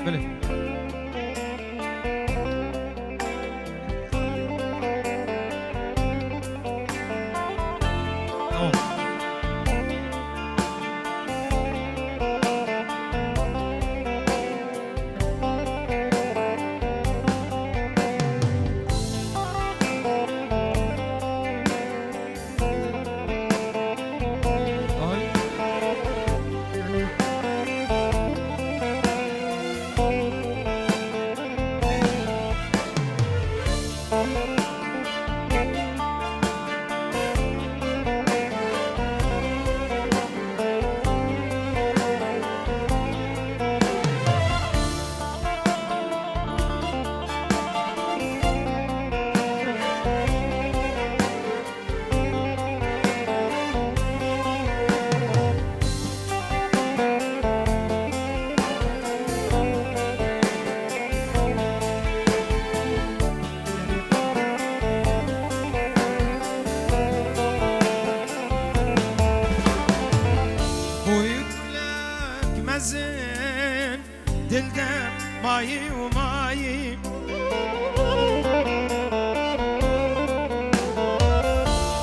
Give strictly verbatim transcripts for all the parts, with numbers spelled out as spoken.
Belê. Tamam. Boyuk lek mezin. Dil de mayî û mayî.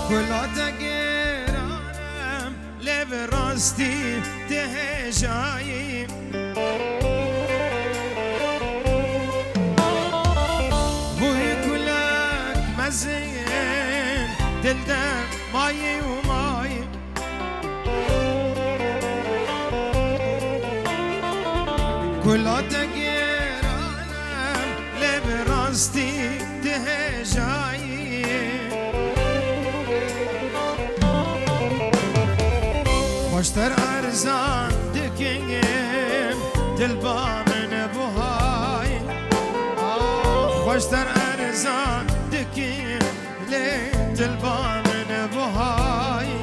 Kula te gêranem, lê bi rastî tu hêjayî. Bûyî kulek mezin, dil de mayî û mayî. Kula te gêranem, lê bi rastî tu hêjayî. Xweşter erzan dikim, dilba min buhayî. Ah, xweşter erzan dikim, lê dilba min buhayî.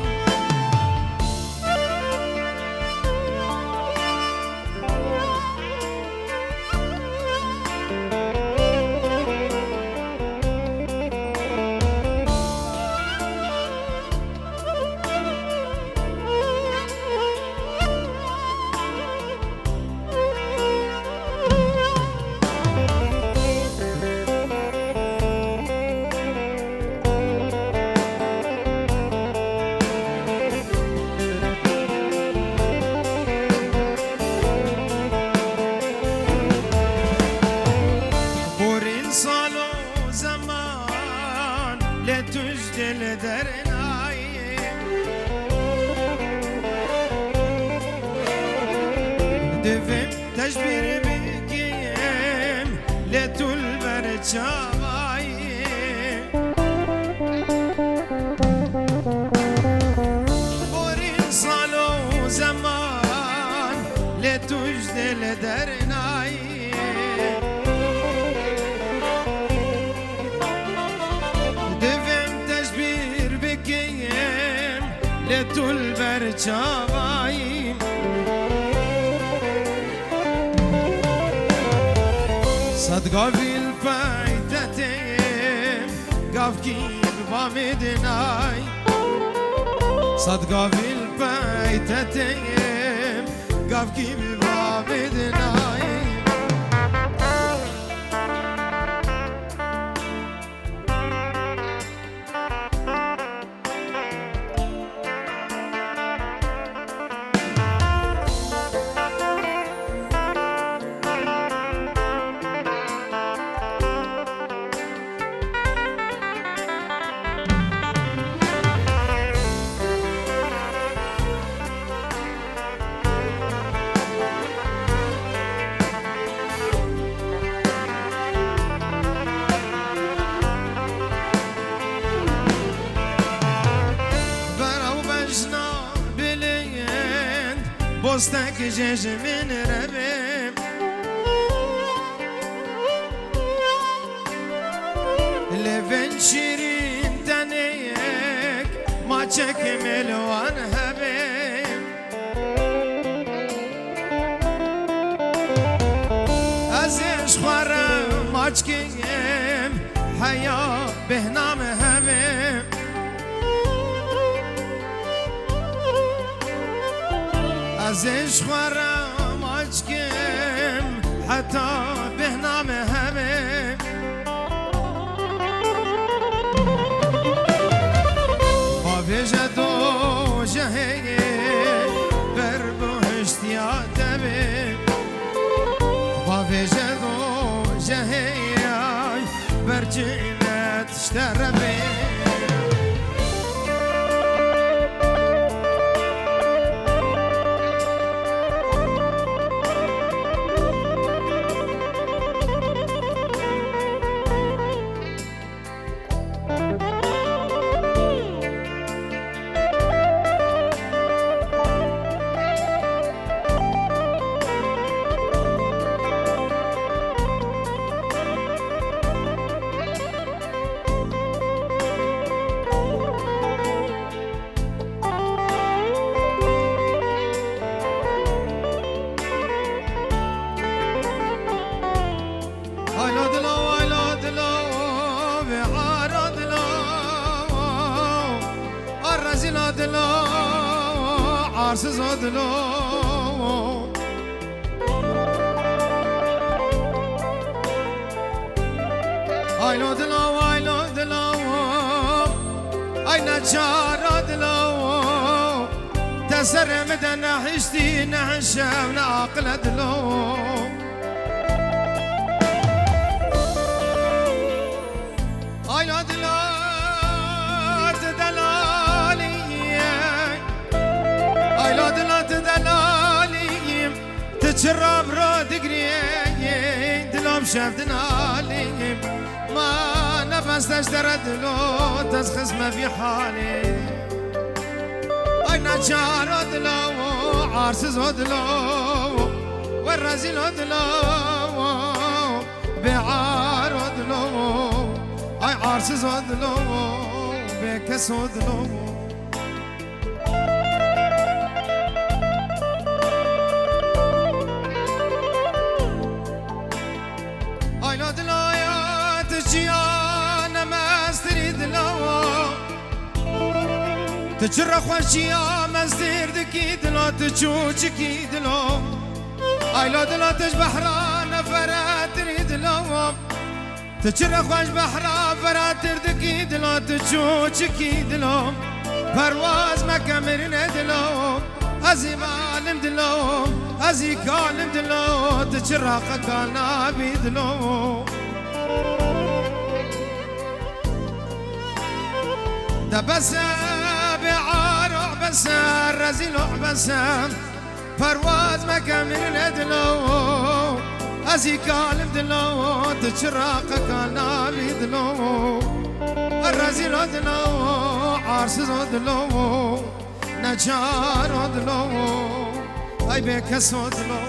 Borîn sal û zeman, lê tu ji dil dernayî. Divêm te ji bîr bikim, lê tu li ber çavayî. Borîn sal û zeman, lê tu ji dil dernayî. Divêm te ji bîr bikim, lê tu li ber çavayî. Sed gavî li pey te têm, gavkî bi va min dinay. Sed gavî li pey te têm, gavkî bi va min dinay. Bera û bejna bilind, bostek jê ji min re be. Lêvên şîrîn tenê yek, maçek mêlwan hebe. Ez ê ji xwe re maçkêm, heya bêhna min hebe. Zê ji xwe re maçkim heta bêhna me hebe. Bavêje dojehê ber bihiştiya te be. Bavêje dojehê ay ber cînet ji te re be. Aylo dilo, aylo dilo, vê ara dilo, a rezîlo dilo, arsizo dilo. Aylo dilo, aylo dilo, ay neçara dilo. Te serê min de nehiştî, ne şev, ne aqil e dilo. Ayla dila tu delalî, ayla dila tu delalî, tu çi rabro digrî, dilam şev dinalî. Ma nefes te ji te re dilo, dest xist me vî halê. Ay neçara dilo, arsiz o dilo, we rezîl o dilo, bêar o dilo, ay arsiz o dilo, bêkes o dilo. Ayla dilo ya tu çiya ne mestirî dilo. Tu çi re xweşiya mestir dikî dilo, tu çûçikî dilo. Aylo dilo tu ji behra ne feretirî dilo. Tu çi re xweş behra feretir dikî dilo, tu çûçikî dilo. Perwaz meke mirinê dilo, ez î malim dilo, ez î kalim dilo, tu çi raqeka nabî dilo. De bes e, bê aro bes e, rezîlo bes e. Perwaz meke mirinê dilo. Ez î kalim dilo, tu çi raqeka nabî dilo. Rezîlo dilo, arsizo dilo. Neçaro dilo, ay bêkeso dilo.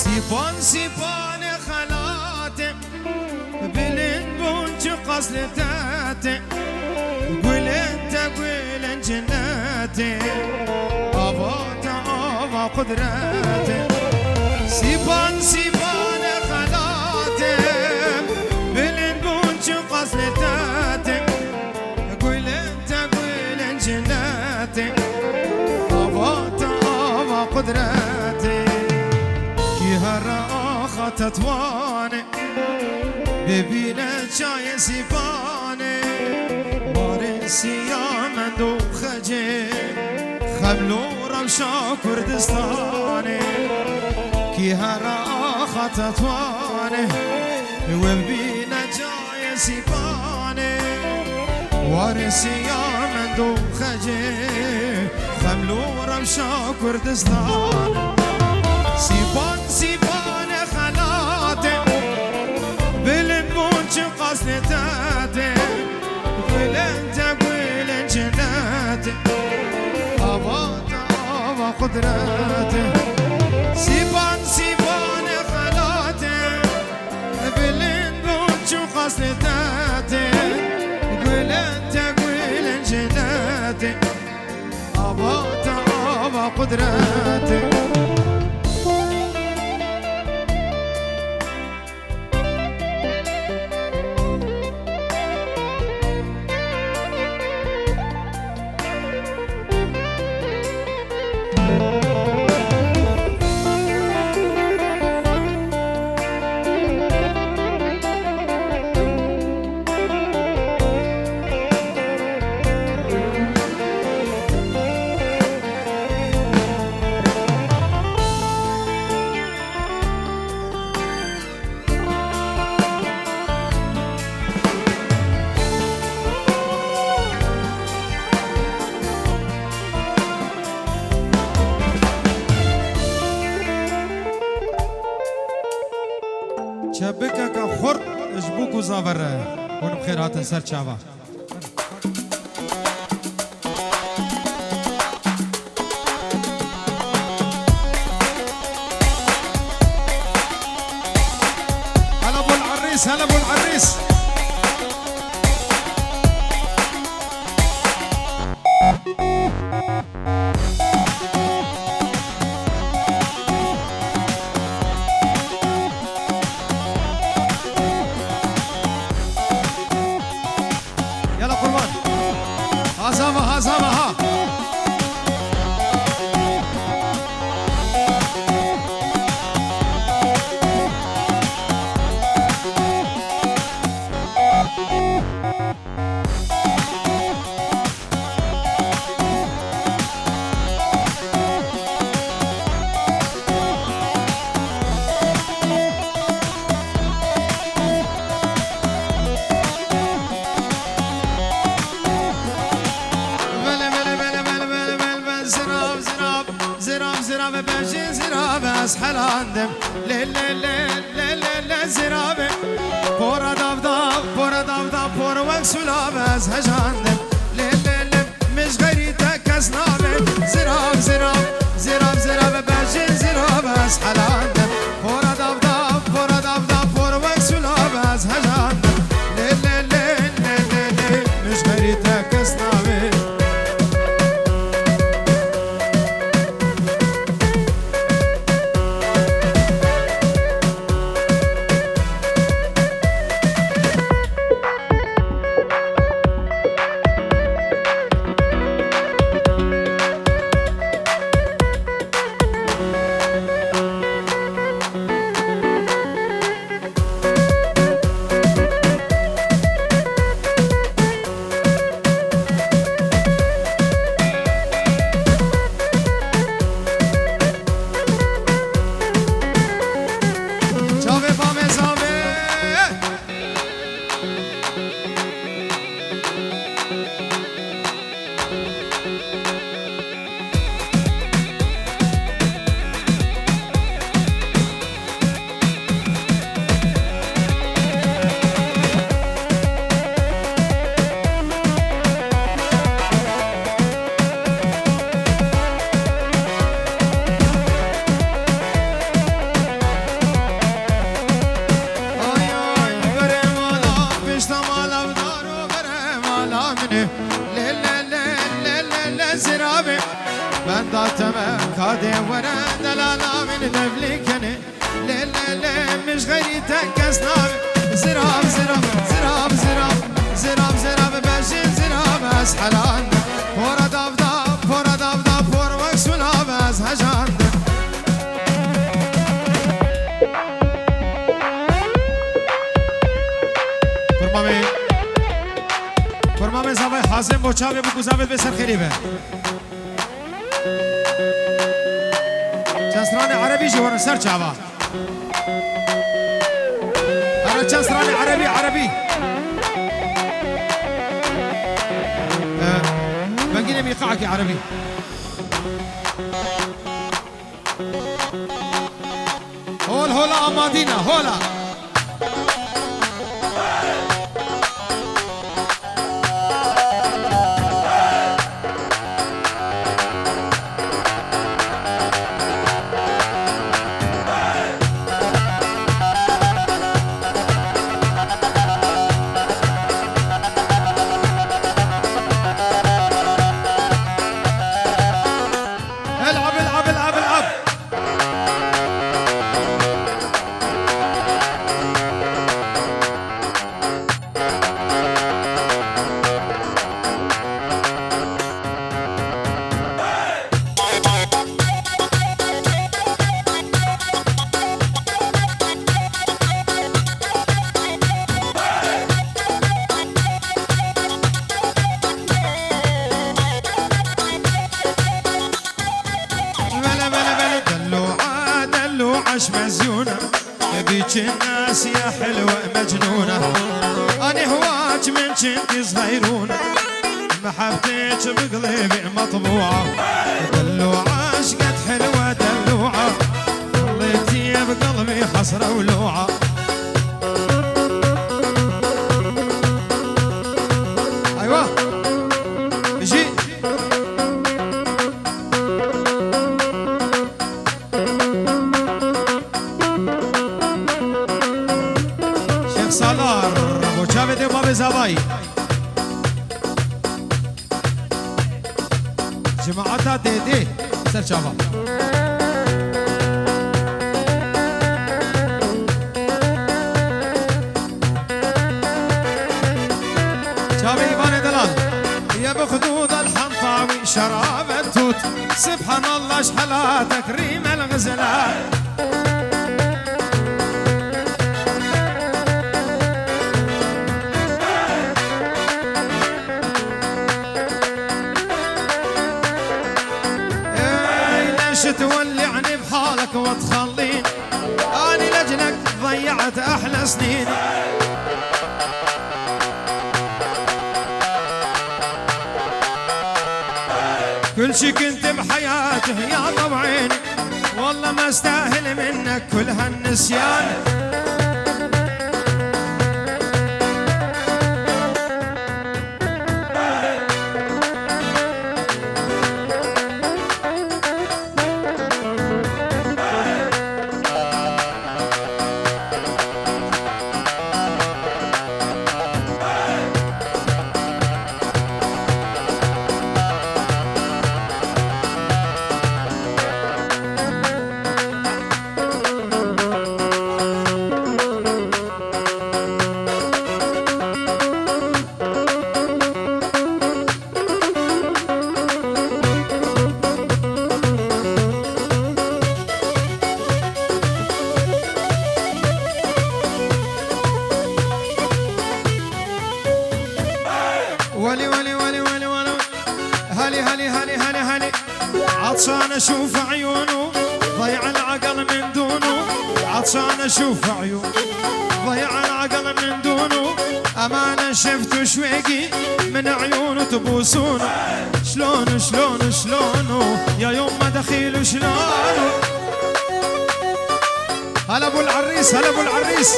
Sîpan sîpanê xelatê, bilind bûn çi qas li te tê. Gulên te gulên cenetê, ava te ava qudretê. Sîpan sîpanê xelatê, bilind bûn çi qas li te tê. Gulên te gulên cenetê, ava te ava qudretê. Kî here axa Tetwanê, bibîne çayê Sîpanê. Warê siya mendo xecê, xeblo rewşa Kurdistanê. Kî here axa Tetwanê, we bibîne çayê Sîpanê. Warê siya min Dûxecê, xemlo rewşa Kurdistan. Sîpan, sîpanê xelatê, bilind bûn çi qasnê te tê. Gulên te gulên cenetê, ava te ava qudretê. Sîpan, sîpanê xelatê, bilind bûn çû qasnê te tê. Gulên te gulên cenetê, ava te ava qudretê. Çebikeke xurt ji bo ku zavere hûn bi xêr hatin ser çava. هلا ابو العريس، هلا ابو العريس. يلا قربان. ها زعما، ها زعما، ها. Vele, vele, vele, vele, vele, vele, vele, zirav, zirav, zirav, zirav, bejin zirav, ez helandim. Lê, lê, lê, lê, lê, lê, zirav, pora dav dav, pora dav dav, por wek sulav, ez hejandim. Lê, lê, lê, min ji xeyrî te kes nabe. Zirav, zirav, zirav, zirav, bejin zirav, ez helandim. Pora dav dav, pora dav dav, por wek sulav, ez hejandim. Lê, lê, lê, lê, lê, lê, min ji xeyrî te kes nabe. Çavê bavê zavê. Ay, ay, berê mala, pişta mala, daro berê mala min e. Lê, lê, lê, lê, lê, lê, zirabe. Benda te me kadê were delala min devlî kenê. Lê, lê, lê, min ji xeyrî te kes nabe. Zirav, zirav, zirav, zirav, zirav, zirav, bejin zirav, ez helandim. Pora dav dav, pora dav dav, por wek sulav, ez hejandim. Kurmamê, kurmamê zavay hazin bo çavê bo ku zavê bê ser xêrê be. Çend stranê erebî jî werin ser çava. Here çend stranê erebî, erebî. E, Ki erebî. Hol hola amadîne, hola. العب، العب، العب، العب. بلا، بلا، بلا، دلوعة، دلوعة، اش مزيونة. بيك الناس يا حلوة مجنونة. أنا هواك من كنت صغيرونة. محبتك بقلبي مطبوعة. دلوعة، اش قد حلوة دلوعة. خليتي بقلبي حسرة ولوعة. أيوة. جي. Şêx Salar, bo çavê dê û bavê zavayî. Cemaeta Dêdê ser çava. Çavê Îvanê Delal. يا بخدود الحنطاوي شراب التوت. سبحان الله شحال تكريم الغزلان. إيه، ليش تولعني بحالك وتخليني؟ أنا لجلك ضيعت أحلى سنيني. كل شي كنت بحياتي يا ضو عيني، والله ما استاهل منك كل هالنسيان. ولي، ولي، ولي، ولي، ولي. هلي، هلي، هلي، هلي، هلي. عطشان أشوف عيونه، ضيع العقل من دونه. عطشان أشوف عيونه، ضيع العقل من دونه. أمانة شفت شويقي من عيونه تبوسونه. شلون، شلون، شلونه؟ يا يما دخيل شلونه؟ هلا أبو العريس، هلا أبو العريس.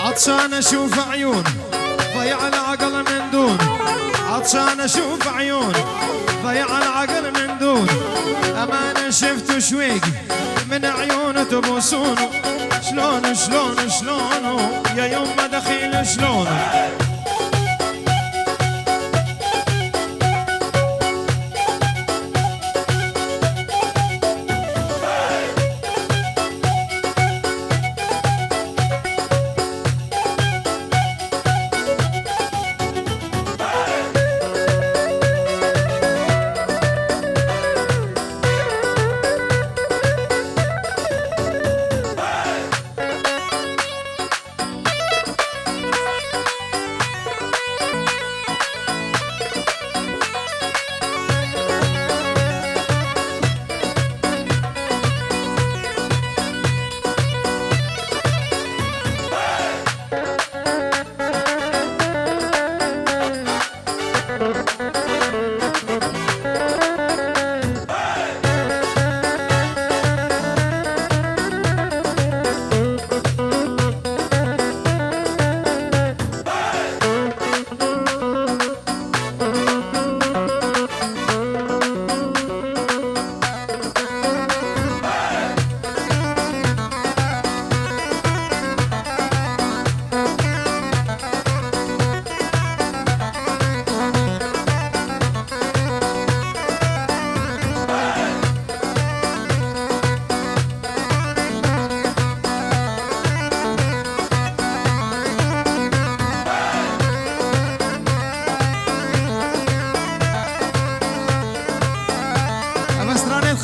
عطشان أشوف عيون، ضيع العقل من دون. عطشان أشوف عيون، ضيع العقل من دون. أمانة شفت شويق من عيون تبوسون. شلون، شلون، شلون؟ يا يما دخيل شلون؟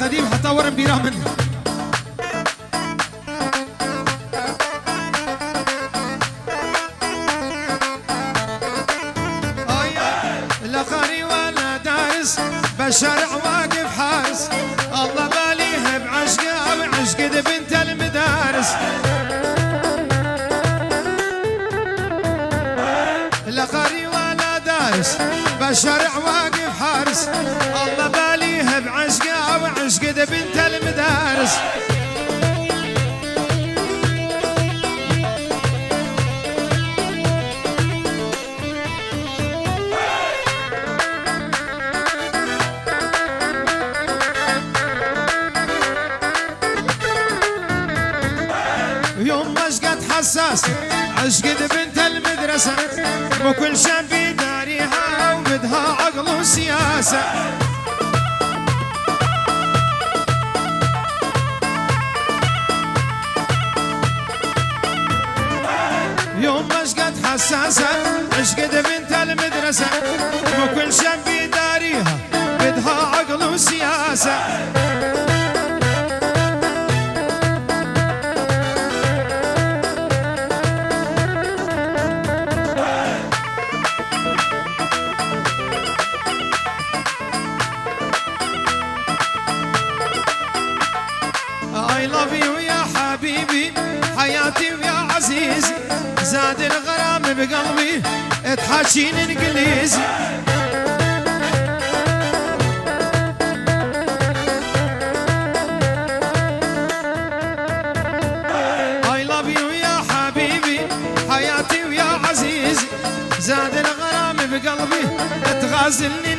Xedîm heta werin bîra min. Ay, لقاري ولا دارس، بشارع واقف حارس. الله بالي هب عشق أو عشق دبنت المدارس. لقاري ولا دارس، بشارع واقف حارس. الله بالي هب عشق أو عشق دبنت المدارس. يوم مشقت حساس، عشقت بنت المدرسة، وكل شب يداريها وبدها عقل وسياسة. يوم مشقت حساسة، عشقت بنت المدرسة، وكل شب يداريها بدها عقل وسياسة. I love you يا حبيبي، حياتي ويا عزيزي، زاد الغرام بقلبي، اتحاجين انجليزي. I love you يا حبيبي، حياتي ويا عزيزي، زاد الغرام بقلبي، اتغازلني